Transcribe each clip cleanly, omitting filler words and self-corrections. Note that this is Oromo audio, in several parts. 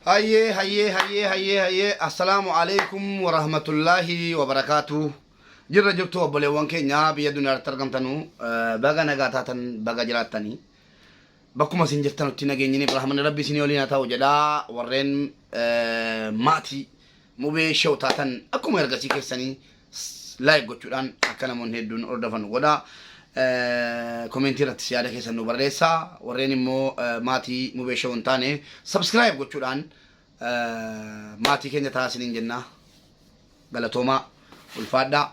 Hayyee hayyee hayyee hayyee hayyee assalaamu alaikum warahmatullaahi wabarakaatu. Jirra jirtu obboleewwan keenya biyya duniyaatti argamtanu baga nagaa taatan baga jiraattanii. Bakkuma isin jirtanutti nageenyi rahmanni rabbi isinii waliin haa ta'u jedhaa warreen maatii mubee show taatan akkuma ergasii keessanii like gochuudhaan akka namoonni hedduun hordofan godha. Komentii irrattis yaada keessan nu barreessaa. Warreen immoo maatii mubee show hin taane subscribe gochuudhaan maatii keenya ta'aa isiniin jenna. Galatoomaa ulfaadhaa.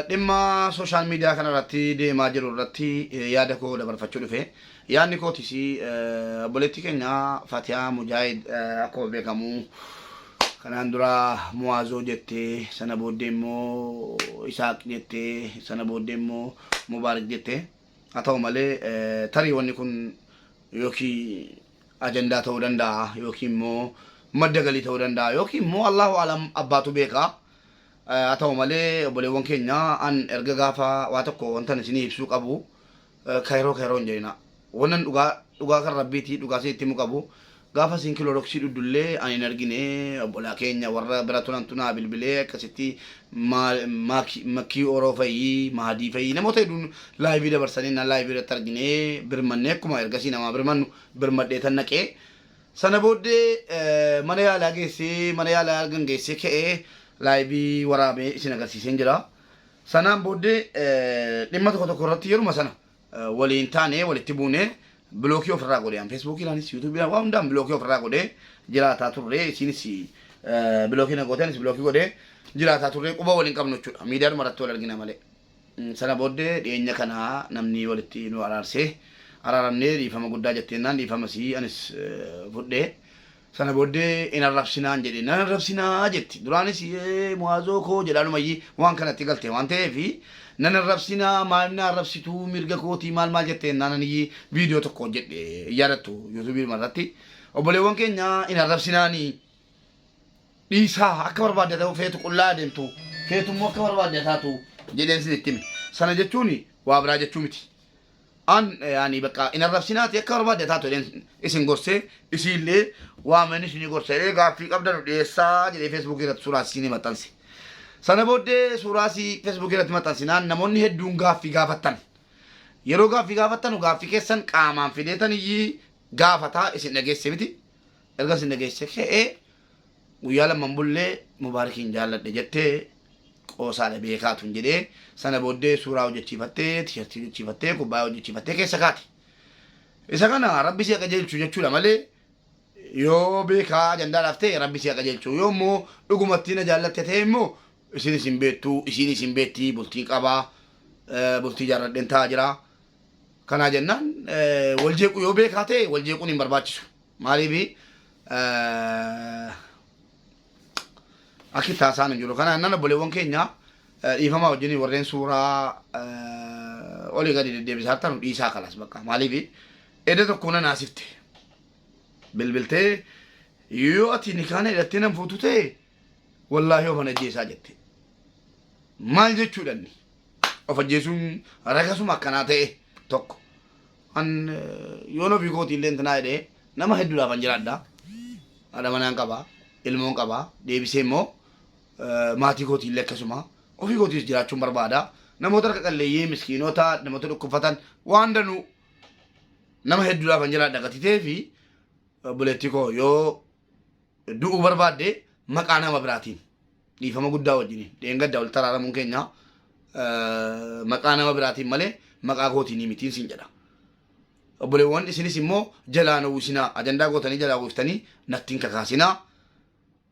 Dhimma social media kana irratti deemaa jiru irratti yaada koo dabarfachuu dhufe. Yaadni kootis obboleettii keenya Fatiyaa Mujaahid akkuma beekamu kanaan dura Muwaazoo jettee sana booddee immoo Isaaq jettee sana booddee immoo Mubaarik jettee haa ta'u malee tarii wanni kun yookiin ajandaa ta'uu danda'a yookiin immoo madda galii ta'uu danda'a yookiin immoo Allahu alam abbaatu beeka. Haa ta'u malee obboleewwan keenya an erga gaafa waa tokko wantan isinii ibsuu qabu kayroo kayroo hin jedhina. Wannan dhugaa dhugaa kan rabbiitii dhugaa isinitti himu qabu gaafa isin kilooroksii dhuddullee ani hin argine obbolaa keenya warra bira turantu naa bilbilee akkasitti makkii oroo fayii maadii fayii namoota hedduun laayivii dabarsanii na laayivii irratti argine birmannee akkuma ergasii namaa birmannu birmadhee tan naqee sana booddee mana yaalaa geessee mana yaalaa argan geessee ka'ee laayivii waraabee isin agarsiiseen jira. Sanaan booddee dhimma tokko tokko irratti yeruma sana waliin taane walitti buune bilookii ofirraa godhe. An feesbuukiidhaanis yuutuubiidhaan waan hundaan bilookii ofirraa godhee jiraataa turre. Isinis bilookii na goote anis bilookii godhee jiraataa turre quba waliin qabnu jechuudha. Miidiyaadhuma irratti wal argina malee. Sana booddee dhiyeenya kana namni walitti nu araarsee araaramnee dhiifama guddaa jetteennaan dhiifama sii anis fudhee sana booddee hin arrabsinaan jedhe nan arrabsinaa jetti duraanis muwaazoo koo jedhaanumayyii waan kanatti galte waan ta'eef nan arrabsinaa maal na arrabsituu mirga kootii maal maal jetteennaan aniyyii viidiyoo tokko hojjedhe hin yaadattu yuutuubii irratti obboleewwan keenya hin arrabsinaanii dhiisaa akka barbaadde ta'u feetu qullaa adeemtu feetu immoo akka barbaadde taatu jedheen isinitti hime. Sana jechuun waa biraa jechuu miti. An yaani bakka hin arrabsinaati akka barbaadde taatu jedheen isin gorsee isiillee waameen isinii gorsa jedhee gaaffii qabdanu dhiyeessaa jedhee feesbuukii irratti suuraa isinii maxxanse. Sana booddee suuraa isii feesbuukii irratti maxxansinaan namoonni hedduun gaaffii gaafattan. Yeroo gaaffii gaafattanu gaaffii keessan qaamaan fideetan iyyii gaafataa isin dhageesse miti. Erga isin dhageesse ka'ee guyyaa lamman bullee Mubaarikiin jaalladhe jettee qoosaadha beekaatun jedhee sana booddee suuraa hojjechiifattee tishartii hojjechiifattee kubbaayyaa hojjechiifattee keessa kaate. Isa kana rabbi si qajeelchu jechuudha malee yoo beekaa ajandaadhaaf ta'e rabbi si qajeelchu yoo immoo dhugumatti na jaallatte ta'e immoo isin isin beektu isiin isin beekti bultiin qabaa bultii jaarradheen taa'aa jira. Kanaa jennaan wal jeequu yoo beekaa ta'e wal jeequun hin barbaachisu. Maaliif akki taasaan hin jiru. Kana nan obboleewwan keenya dhiifamaa wajjin warreen suuraa olii gadi deddeebisaa jirtan dhiisaa kalas bakka. Maaliif edda tokko na naasifte. Bilbiltee yoo ati nikaana hidhattee nan fuutu ta'e wallaahi of ajjeesaa jette. Maal jechuudha inni? Of ajjeesuun rakasuma akkanaa ta'e tokko. An yoon ofii kootii illee intinaa jedhee nama hedduudhaaf an jiraadha. Haadha manaan qaba, ilmoon qaba, deebisee immoo maatii kootii illee akkasuma ofii kootiis jiraachuun barbaada. Namoota harka qalleeyyii, miskiinota, namoota dhukkubfatan waan danuu nama hedduudhaaf an jiraadha gatii ta'ee fi obboleettii koo yoo du'uu barbaadde maqaa nama biraatiin dhiifama guddaa wajjin dheengadda walitti araaramuun keenya maqaa nama biraatiin malee maqaa kootiin mitiin siin jedha. Obboleewwan isinis immoo jalaa na uwwisinaa ajandaa gootanii jalaa uwwiftanii natti hin kakaasinaa.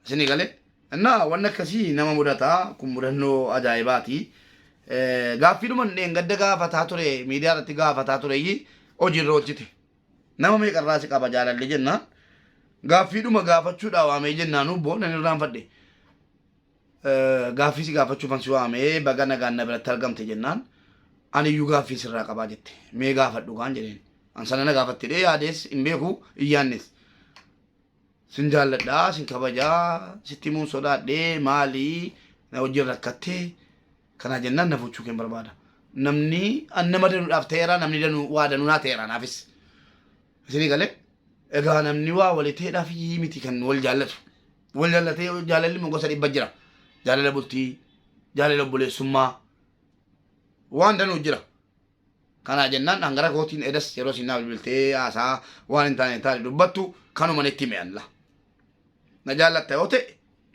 Isinii galee innaa wanni akkasii nama mudata kun mudannoo ajaa'ibaati. Gaaffiidhuma dheengadda gaafataa ture miidiyaa irratti gaafataa ture hojiirra oolchite. Nama meeqa irraa si qaba jaalalli jennaan gaaffiidhuma gaafachuudhaa waamee jennaan hubboo nan irraanfadhe. Gaaffii si gaafachuufan si waamee baga nagaan na biratti argamte jennaan ani iyyuu gaaffii sirraa qabaa jette. Mee gaafadhu kaan jedheen. An sana na gaafatte dhee yaadees hin beeku hin yaannes. Sin jaalladhaa sin kabajaa sitti himuun sodaadhee maalii na wajjin rakkattee Kanaa jennaan na fuuchuu keen barbaada. Namni an nama danuudhaaf ta'eera namni danuu waa danuu naa ta'eera naafis. Isinii galee? Egaa namni waa walii ta'eedhaaf miti kan wal jaallatu. Wal jaallatee jaalalli immoo gosa dhibba jira. Jaalala bultii, jaalala obboleessummaa waan danuu jira. Kanaa jennaan hangara kootiin edas yeroo isin naa bilbiltee haasaa waan hin taane hin taane dubbattu kanuma itti hime alla. Na jaallatta yoo ta'e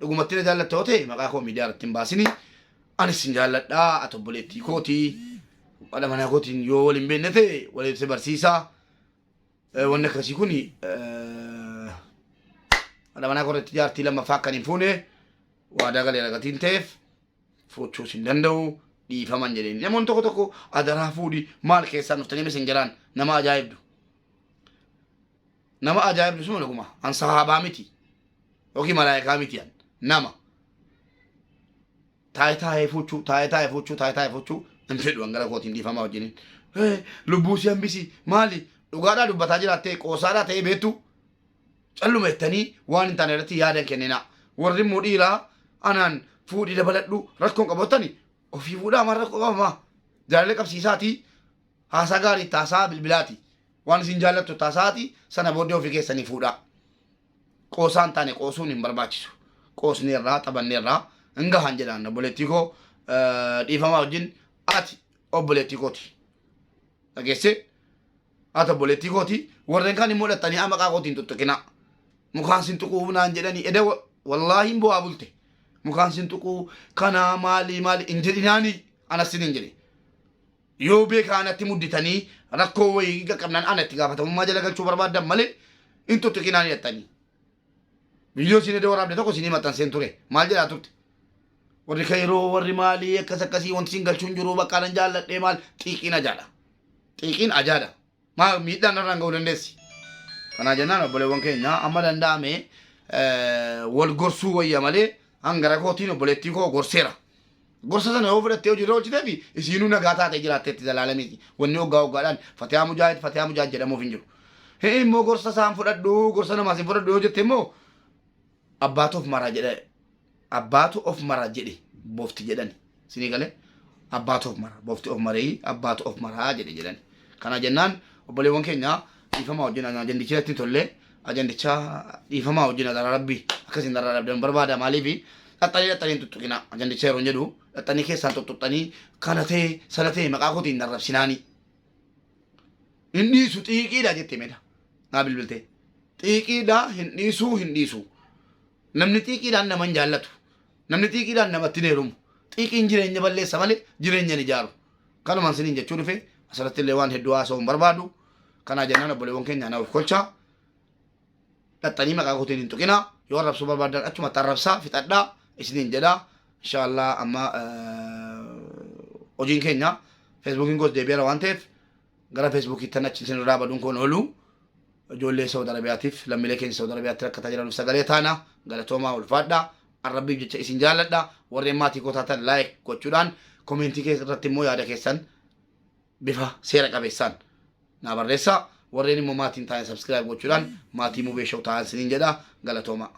dhugumatti na jaallatta yoo ta'e maqaa koo miidiyaa irratti hin baasini. Anis sin jaalladhaa ati obboleettii kootii haadha manaa kootiin yoo wal hin beekne ta'e waliif si barsiisaa. Wanni akkasii kun haadha manaa korreetti jaartii lammaffaa akkan hin fuune waadaa galeera gatiin ta'eef fuuchuus hin danda'u dhiifaman jedheen. Namoonni tokko tokko adaraa fuudhi maal keessaan dhuftanii mesenjeraan nama ajaa'ibdu. Nama ajaa'ibdu suma dhuguma an sahaabaa miti yookiin malaayikaa miti an nama. Taa'ee taa'ee fuuchuu taa'ee taa'ee fuuchuu taa'ee taa'ee fuuchuu hin fedhu an gara kootiin dhiifamaa wajjiniin. Lubbuu si hambisi maali dhugaadhaa dubbataa jiraattee qoosaadhaa ta'ee beektu calluma jettanii waan hin taane irratti yaada hin kenninaa. Warri immoo dhiiraa anaan fuudhii dabaladhu rakkoon qabattani ofii fuudhaa maal rakkoo qabamaa jaalala qabsiisaatii haasaa gaarii taasaa bilbilaati waan isin jaallattu taasaati sana booddee ofii keessanii fuudhaa. Qoosaa hin taane qoosuun hin barbaachisu. Qoosneerraa taphanneerraa hin gahan jedhaan obboleettii koo dhiifamaa wajjin ati obboleettii kooti. Dhageessee ati obboleettii kooti warreen kaan immoo dhattanii maqaa kootiin tuttuqinaa. Mukaan sin tuquu naan jedhanii eda wallaahi hin bu'aa bulte. Mukaan sin tuquu kanaa maalii maali hin jedhinaanii anas sin hin jedhe. Yoo beekaa anatti mudditanii rakkoo wayii qaqqabnaan ana itti gaafatamummaa jala galchuu barbaaddan malee hin tuttuqinaan jettanii. Viidiyoo isin edda waraabde tokko isinii maxxanseen ture. Maal jedhaa turte? Warri kayroo warri maalii akkas akkasii wanti isin galchuu hin jiru bakka nan jaalladhee maal xiiqiin ajaadha. Xiiqiin ajaadha. Maal miidhaan irraan ga'uu dandeessi. Kanaa jennaan obboleewwan keenya amma danda'ame wal gorsuu wayya malee hangara kootiin obboleettii koo gorseera. Gorsa sana yoo fudhattee hojiirra oolchitee fi isiinuu nagaa taatee jiraatteetti zalaalamiiti. Wanni hoggaa hoggaadhaan Fatiyaa Mujaahid Fatiyaa Mujaahid jedhamuuf hin jiru. Hee immoo gorsa isaan fudhadhu gorsa namaas hin fudhadhu yoo jette immoo abbaatu of mara jedhe abbaatu of mara jedhe bofti jedhani. Sinii galee abbaatu of mara bofti of maree abbaatu of maraa jedhe jedhani. Kana jennaan obboleewwan keenya dhiifama wajjin ajandicha irratti tollee ajandicha dhiifamaa wajjin adaraa rabbii akkasiin daraa dhabdan barbaada maaliifi dhaxxanii dhaxxanii hin tuttuqinaa ajandicha yeroo jedhu dhaxxanii keessaan tuttuqxanii kana ta'e sana ta'e maqaa kootiin hin arrabsinaanii. Hin dhiisu xiiqiidha jette meda naa bilbiltee xiiqiidha hin dhiisu hin dhiisu namni xiiqiidhaan nama hin jaallatu namni xiiqiidhaan namatti hin heerumu xiiqiin jireenya balleessa malee jireenya hin ijaaru kanumaan siniin jechuu dhufe asirratti illee waan hedduu haasa'uu hin barbaadu. Kanaa jennaan obboleewwan keenya na of kolchaa. Dhaxxanii maqaa kootiin hin tuqinaa. Yoo arrabsuu barbaaddan achumatti arrabsaa fixadhaa isiniin jedhaa. Inshaallah amma hojiin keenya feesbuukiin koos deebi'eera waan ta'eef gara feesbuukiitti achi isin irraa baduun koon oolu. Ijoollee Saudi Arabiyaatiif lammiilee keenya Saudi Arabiyaatti rakkataa jiraniif sagalee taana galatoomaa ulfaadhaa. Arrabbiif jecha isin jaalladha. Warreen maatii koo taatan like gochuudhaan komeentii irratti immoo yaada keessan bifa seera qabeessaan naa barreessaa. Warreen immoo maatiin taane subscribe gochuudhaan maatii Mubee Show ta'an isiniin jedha. Galatoomaa.